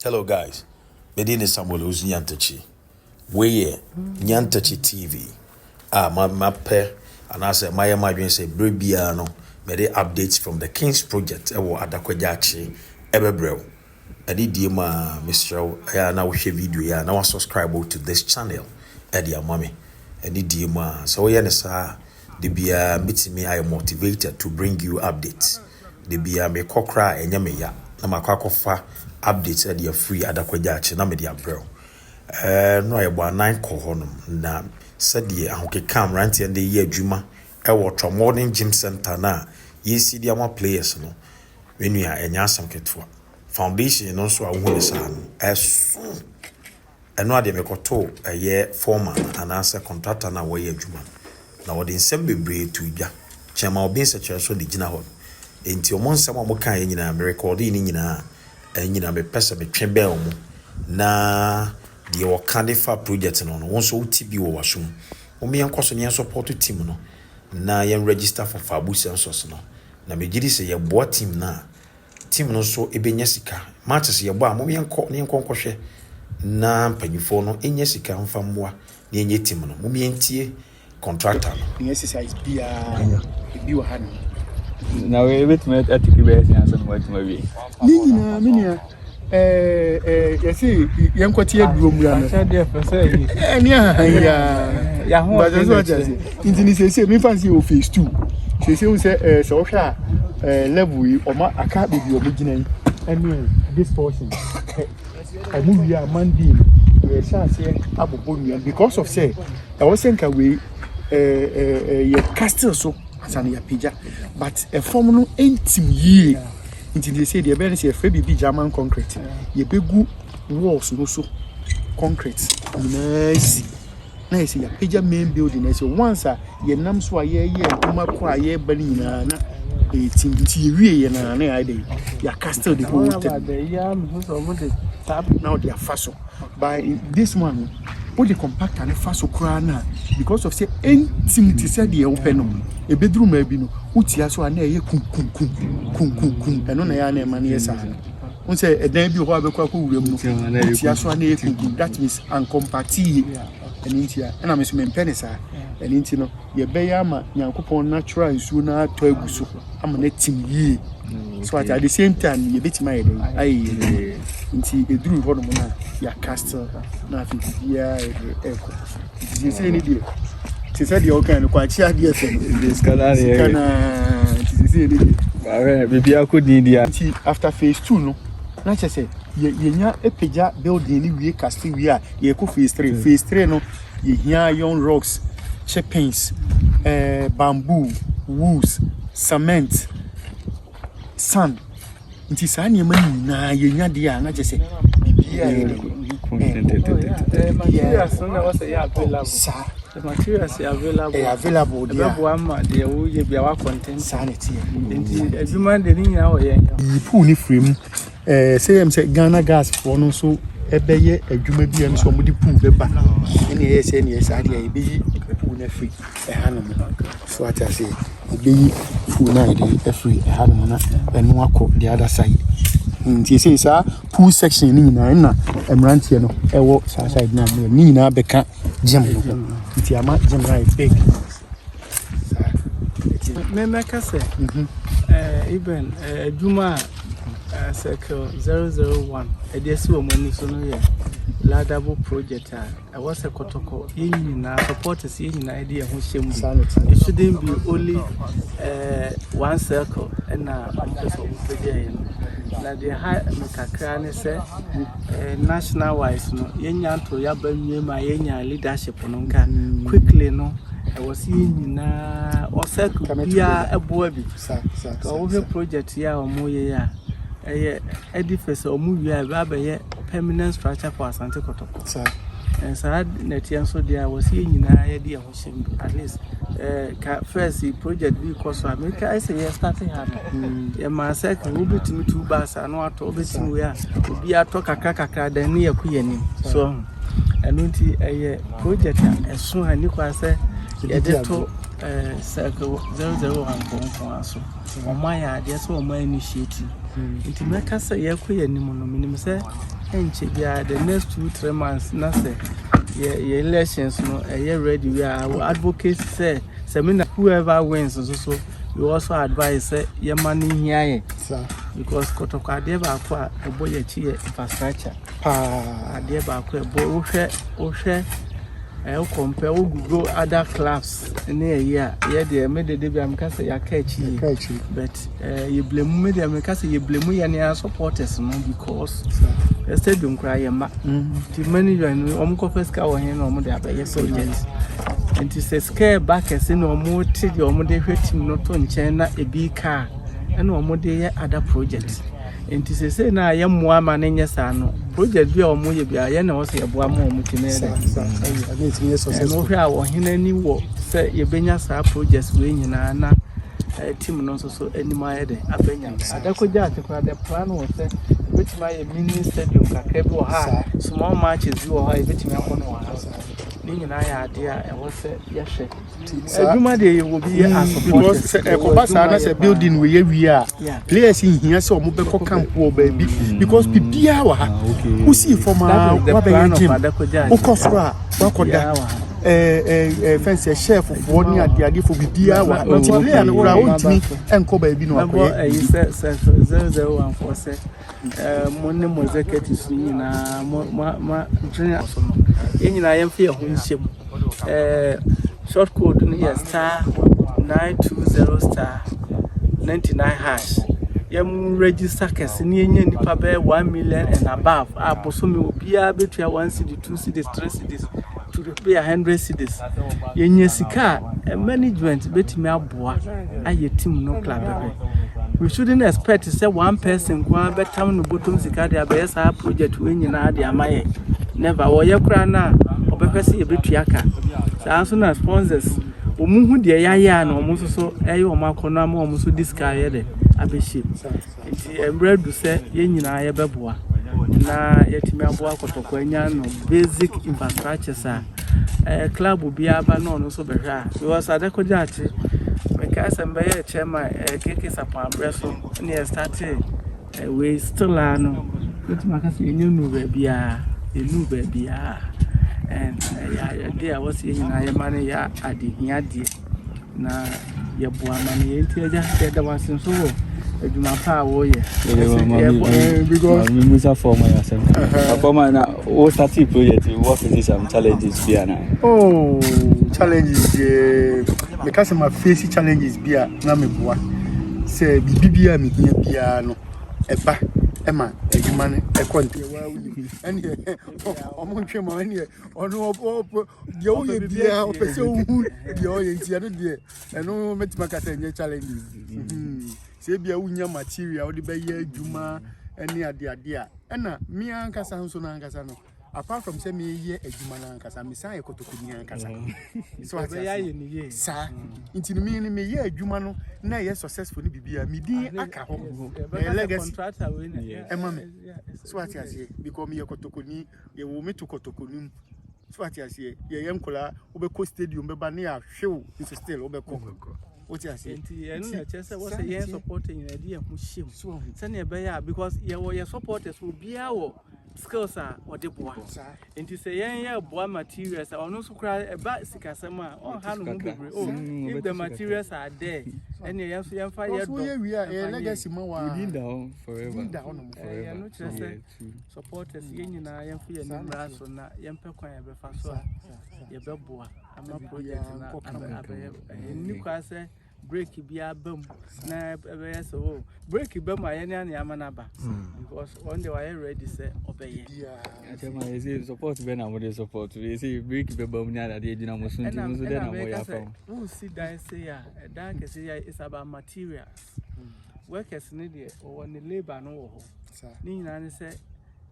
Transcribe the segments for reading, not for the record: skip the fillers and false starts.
Hello guys, me din ne Samuel Owusu Nyantakyi. Wei yɛ Nyantakyi TV a ma mapɛ anaasɛ mayɛ m'adwene sɛ berɛ biara no mede updates from the Kings Project ɛwɔ Adakwa Gyaakye ɛbɛbrɛ wo. Ɛne die mu a mesrɛ wo ɛyɛ a na wohwɛ video yi a na wasubscribe to this channel ɛde ama me. Ɛne die mu a sɛ woyɛ ne saa de biara mɛtumi ayɛ motivated to bring you updates. De biara mekɔ koraa a ɛnyɛ me ya na makɔ akɔfa updates ɛde afiri Adakwa Gyaakye na mede abrɛ wo. No a yɛbɔ anan kɔ hɔnom na sɛdeɛ ahokeka mmeranteɛ de yɛ adwuma ɛwɔ Trɔmɔden Gym Center no a yɛsi de ama players no, me nua, ɛnyɛ asɛm ketewa. Foundation no nso a wohu ne saa no, ɛso. Ɛno adeɛ mekɔtoo ɛyɛ foreman anaasɛ contractor no a wɔyɛ adwuma no na wɔde nsɛm bebree to dwa. Kyɛnma obi nsɛkyerɛ so de gyina hɔ no. Nti ɔmo nsɛm a ɔmo kaeɛ nyinaa, merekɔɔde ne nyinaa, ɛno nyinaa mepɛ sɛ metwe bɛn ɔmo na deɛ wɔka de fa project no no, wɔn nso wote bi wɔ w'asom. Wɔn yɛn kɔ so ne yɛn support team no na yɛn register for Fabu census no, na megye di sɛ yɛboa team no a, team no nso ebɛnya sika. Matches yɛbɔ a, mo yɛn kɔ ne yɛn kɔ nkɔhwɛ na mpanyinfoɔ no enya sika mfa mmoa na yɛnyɛ team no. Mo yɛn tie contractor no. Ne exercise biara ebi wɔ ha nom. Na wei ebetumi atiki bɛyɛ sɛ ansa na watumi awie? Ne nyinaa, me nua, ɛɛ ɛɛ yɛsi yɛnkɔte aduro mmura no. Akyɛdeɛ fɛ sɛ yi. Ɛne ahahan yi aa. Yɛahoɔden. Bàtɛ sɛ ɔte ase nti ne siesie mefa nsi wɔ phase two siesie hu sɛ sɛ ɔhwɛ a, level yi ɔma aka beebi ɔmo gyina yi ɛne this portion ɛ ɔmo wie a, Monday no yɛhyɛ aseɛ abobɔ nnua because of sɛ ɛwɔ sɛ nka wei ɛɛ ɛɛ ɛɛ yɛ castle so ansa na yɛapagya, but ɛfam no ɛntim yie. Nti deɛ sɛ deɛ ɛbɛyɛ no sɛ yɛfrɛ biribi German concrete, yɛbɛgu walls no so concrete nyinaa si na yɛ sɛ yɛapagya main building na sɛ once a yɛnam so a yɛyɛ adwuma kɔ a yɛreba no nyinaa na ɛyɛ tim. Nti yɛwie yɛ naa na yɛayɛ dɛ yɛacastle the whole thing na wɔde afa so. By this one no, wode compactor no fa so koraa no a, because of sɛ ɛntim te sɛ deɛ wopɛ no, ɛbɛduru maa bi no wotia so a na ɛyɛ kum kum kum kum kum kum. Ɛno na ɛyɛ a na ɛma no yɛ saa no. Wo sɛ ɛdan bi wɔ hɔ a bɛkɔ akɔ wura mu no, wotia so a na ɛyɛ kum kum. That means ancompact yie. Ɛno nti a ɛna me nso mempɛ ne saa. Ɛno nti no yɛbɛyɛ ama Nyankopɔn natural nsuo no atɔ agu so ama no atim yie so at the same time yɛbɛtumi ayɛ dɛn ayɛ yie. Nti ɛduru hɔ nom no a, yɛacastle na afei biribiara yɛ deɛ ɛrekɔ. Nti seesei ne deɛ te sɛ deɛ wɔka no kwakye adeɛ fɛ no. Sika naa ne sika yɛ. Naa nti seesei ne deɛ Bàbá biribi akɔ din di a. Nti after phase two no na kyerɛ sɛ yɛnya apagya building no wie, castle wie a, yɛkɔ phase three. Phase three no yɛhia iron rods, chippings, bamboo, wools, cement, sand. Nti saa nneɛma no nyinaa yɛnya deɛ a, na kyerɛ sɛ biribiara yɛ de Materials no na wɔsɛ yɛ available. Saa. The materials yɛ available. Ɛyɛ available deɛ a ɛbɛboa ma deɛ woyɛ bia wakɔntɛn. Saa na ɛteɛ. Nti adwuma no deɛ ne nyinaa wɔ yɛn yɛ. Yi pool ne firi mu sɛ yɛm sɛ Ghana Gas foɔ no nso ɛbɛyɛ adwuma bi a ɛm sɛ ɔmode pool bɛba. Ɛne ɛyɛ sɛ ɛne ɛyɛ saa deɛ a, yɛbɛyi pool no afiri ɛha nom so ate aseɛ. Yɛbɛyi pool no a yɛde afiri ɛha nom na ɛno akɔ the other side. Nti ɛsɛ saa pool section no nyinaa ɛna mmeranteɛ no ɛwɔ saa side no a ne nyinaa bɛka gym no ho nti ama gym no ayɛ big saa. Memɛka sɛ even adwuma a Circle 001 ɛde asi wɔn ani so no yɛ laudable project a ɛwɔ sɛ Kɔtɔkɔ yɛn nyinaa supporters yɛn nyinaa de yɛn ho hyɛ mu. Saa na ɛteɛ. It shouldn't be only one circle ɛna wɔn pɛ sɛ wɔn pɛgya yɛn no. Na deɛ ha me kakra ne sɛ national wise no yɛnya nto yaba wie mu a yɛnya leadership no nka quickly no ɛwɔ sɛ yɛn nyinaa ɔ circle Come biara ɛboa bi. saa saa Ka saa wohwɛ project yi a wɔn yɛ yi a, ɛyɛ edifice a wɔn wie a ɛbɛ abɛyɛ permanent structure for Asante Kɔtɔkɔ. And saa nɛteɛ nso deɛ a wɔ sɛ yɛn nyinaa yɛde yɛn ho hyɛ mu bi. At least ka first yi project bi kɔ so a, meka ɛsɛ yɛ start ha no, yɛmaa circle wobɛtumi two bus ano atɔ, wobɛtumi wei a obi atɔ kakra kakra dan ne yɛkɔ yɛn anim so ɔho. Ɛno nti ɛyɛ project a ɛso a ni kwan sɛ yɛde to Circle 001 nko so. Wɔn ayɛ adeɛ sɛ wɔn initiate, nti mɛka sɛ yɛkɔ yɛn anim no, menim sɛ Ɛnkyɛ biara the next 2, 3 months na sɛ yɛ elections no ɛyɛ ready we are, I will advocate sɛ sɛ me na whoever wins nso so, we also advise sɛ yɛma no hia yɛ because Kɔtɔkɔ, adeɛ baako a ɛbɔ yɛ akyi yɛ infrastructure. Adeɛ baako a ɛbɔ, wohwɛ wo compare, wo google other clubs ne ɛyi a, yɛ deɛ me dede bi a meka sɛ yɛaka akyi yie, but yɛ blame, me deɛ meka sɛ yɛ blame yɛ ne supporters no because stadium koraa yɛ ma nti manager no ɔmo kɔfɛ sika wɔ hɛn na ɔmo de abɛyɛ project. Nti sɛ sika ɛba kɛse na ɔmo te deɛ ɔmo de hwɛ team no to nkyɛn na ebi kaa ɛna ɔmo de yɛ other project. Nti sese na yɛ mmoa ma ne nyɛ saa no, project bi a ɔmo yɛ bi a yɛn na wɔsɛ yɛboa ma ɔmo ti na yɛ dɛ ɛno. Hwɛ a ɔhene ani wɔ sɛ yɛbɛnya saa project wei nyinaa na team no nso so anim ayɛ dɛ abɛnya. Adako Jachie koraa, the plan wɔ sɛ yɛbɛtumi ayɛ mini stadium kakra bi wɔ ha a small matches bi wɔ hɔ a yɛbɛtumi akɔ no wɔ ha. Ne nyinaa yɛ adeɛ a ɛwɔ sɛ yɛhwɛ. Adwuma deɛ yɛwɔ bi yɛ as Because sɛ ɛkɔba saa na sɛ building wei yɛ wie a, players nhia sɛ ɔmo bɛkɔ camp wɔ baabi because biribiara wɔ ha. Wosii fam a, wabɛyɛ gym, wokɔ soro a, wakɔda fɛn sɛ chef foɔ ne adeade fo, biribiara wɔ ha. Nti player no koraa ɔntumi ɛnkɔ baabi na wakɔyɛ. Ɛyi sɛ 0014 sɛ mo ne mo executives nyinaa mo mo mo dwene so no, yɛn nyinaa yɛmfa yɛn ho nhyɛ mu. Short code no yɛ *920*99#. Yɛn register kɛse ne yɛnya nipa bɛyɛ 1 million and above a bosome obiara bɛtua 1 cedi, 2 cedis, 3 cedis to be 100 cedis. Yɛnya sika a, management bɛtumi aboa ayɛ team no club bɛbɛ. We shouldn't expect sɛ one person nko bɛtam no bɔtɔm sika de abɛyɛ saa project wei nyinaa de ama yɛ. Never. Wɔyɛ koraa no a, ɔbɛhwɛ sɛ yɛbɛtua ka. Saa nso na sponsors wɔn ho deɛ yɛayɛ a na wɔn nso so ɛyɛ wɔn akɔnɔ ama wɔn nso de sika ayɛ dɛ abɛhyɛ mu. Nti mmerɛ du sɛ yɛn nyinaa yɛbɛboa na yɛtumi aboa Kɔtɔkɔ anya no basic infrastructures a club biara ba na ɔno nso bɛhwɛ a, because Adako Jachie, mekae sɛ mbɛyɛ chairman KK Sarpong abrɛ so ne yɛ start wei, still a no wotumi aka sɛ yɛnyɛ nu baabiara, yɛnu baabiara, and ɛyɛ ade a wɔsɛ yɛn nyinaa yɛma no yɛ adehia deɛ na yɛboa ma no yɛ. Nti agya, yɛda wo ase nso wɔ adwuma pa a wɔreyɛ. Because Musa former yourself. Former na wo start project, wo face some challenges bi ana? Oh, challenges deɛ, meka sɛ ma face challenges bi a na meboa sɛ biribi bi a mehia biara no ɛba ɛma adwuma no ɛkɔ ntɛ. Ɛneɛ ɔmo ntwe ma ɛneɛ ɔno deɛ woyɛ biara ɔpɛ sɛ wohu deɛ ɔyɛ. Nti ɛno deɛ, ɛno mɛtumi aka sɛ ɛnyɛ challenges. Sɛ ebia wonya material wode bɛyɛ adwuma ɛne adeade a, ɛna me ankasa nso no ankasa no, apart from sɛ meyɛ adwuma no ankasa, mesan yɛ kɔtɔkɔni ankasa so ate aseɛ saa. Nti no me no meyɛ adwuma no na ɛyɛ successful no, biribiara me din aka hɔ, ɛyɛ legacy ɛma me so ate aseɛ, because meyɛ kɔtɔkɔni, yɛwɔ me to kɔtɔkɔni mu so ate aseɛ. Yɛyɛ nkɔlaa, wobɛkɔ stadium bɛba ne yɛahwew nso still wobɛkɔ, wote aseɛ. Nti ɛno na ɛkyerɛ sɛ wɔsɛ yɛn support nyinaa de yɛn ho hyɛ mu sɛnea ɛbɛyɛ a, because yɛwɔ yɛ supporters, obiara wɔ skills a ɔde boa. Nti sɛ yɛn yɛ boa materials a, ɔno nso koraa ɛba sikasɛm a ɔnha no ho bebree. Oh, if the materials are there, ɛnna yɛn nso yɛmfa yɛ dɔ. Woyɛ wie a, ɛyɛ legacy ma wa. Within da hɔ forever. Din da hɔ nom. Ɛno kyerɛ sɛ supporters yɛn nyinaa yɛmfa yɛn ani mmra so na yɛmpɛ kwan yɛbɛfa so a yɛbɛboa ama project no abɛyɛ. Ɛnni kwa sɛ break bi aba mu na ɛbɛyɛ sɛ o break ba mu a yɛne ane ama no aba, because ɔno deɛ wayɛ ready sɛ ɔbɛyɛ. Chairman, yɛ sɛ support bɛ na mo de support yɛ sɛ break bɛba mu ne adeade gyina mo so, nti mo nso dɛ na mo yɛ afa ho? Wosi dan se a ɛdan kɛse yɛ is about materials. Workers ne deɛ ɔwɔ ne labour no wɔ hɔ. Ne nyinaa ne sɛ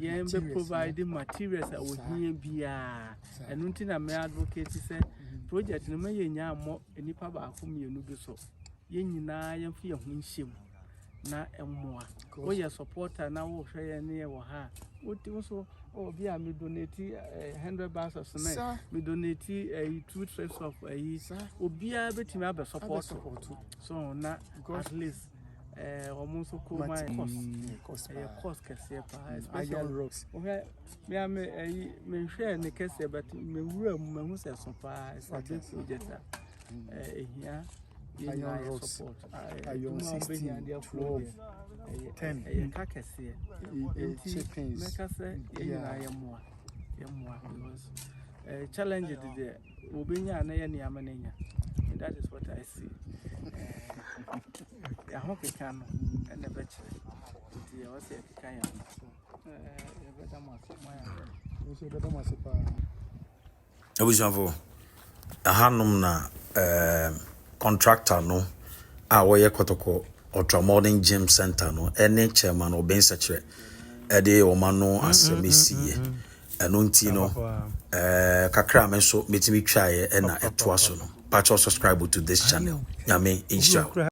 yɛn bɛ provide materials a wɔhia biara. Ɛno nti na mɛ advocate sɛ project no mɛyɛ nya mmɔ nipa baako mmienu bi so. Yɛn nyinaa yɛmfa yɛn ho nhyɛ mu na ɛmmoa. Woyɛ supporter na wohwɛ yɛn ne yɛ wɔ ha a, wote wo so obi a me donate 100 bags of cement, me donate two trips of ɛyi, obiara bɛtumi abɛ support so na at least Eh, wɔn nso kɔn mu ayɛ cost. Cost Ɛyɛ paa. cost kɛseɛ paa. Iron Especially rocks. wohwɛ me a me ɛyi menhwɛɛ ne kɛseɛ but mewura mu mahu sɛ ɛso paa. It's a big project a ɛhia yɛn Iron nyinaa yɛ rocks. support. Iron Adwuma a 16, wobɛhia de aforo 12, deɛ ɛyɛ 10. ɛyɛ ka kɛseɛ. Nti Chippings. mɛka sɛ yɛn nyinaa yɛmmoa yɛmmoa because challenge de deɛ wɔbɛnya a na yɛ nneɛma no anya. And that is what I see. Yɛn keka no ɛna ɛbɛkyerɛ nti ɛwɔ sɛ yɛkeka yɛn ho. Yɛbɛda mo ase mo ayɛ adwuma. Nso yɛbɛda mo ase paa. Abusuafo, ɛhanom na contractor no a wɔyɛ Kɔtɔkɔ Ultramodern Gym Center no ɛne chairman Obeng Sekyere ɛde wɔn ano asɛm esiiɛ. Ɛno nti no, kakra a me nso metumi twaeɛ ɛna ɛtoa so no. Patro, subscribe to this channel. Nyame nhyira wo.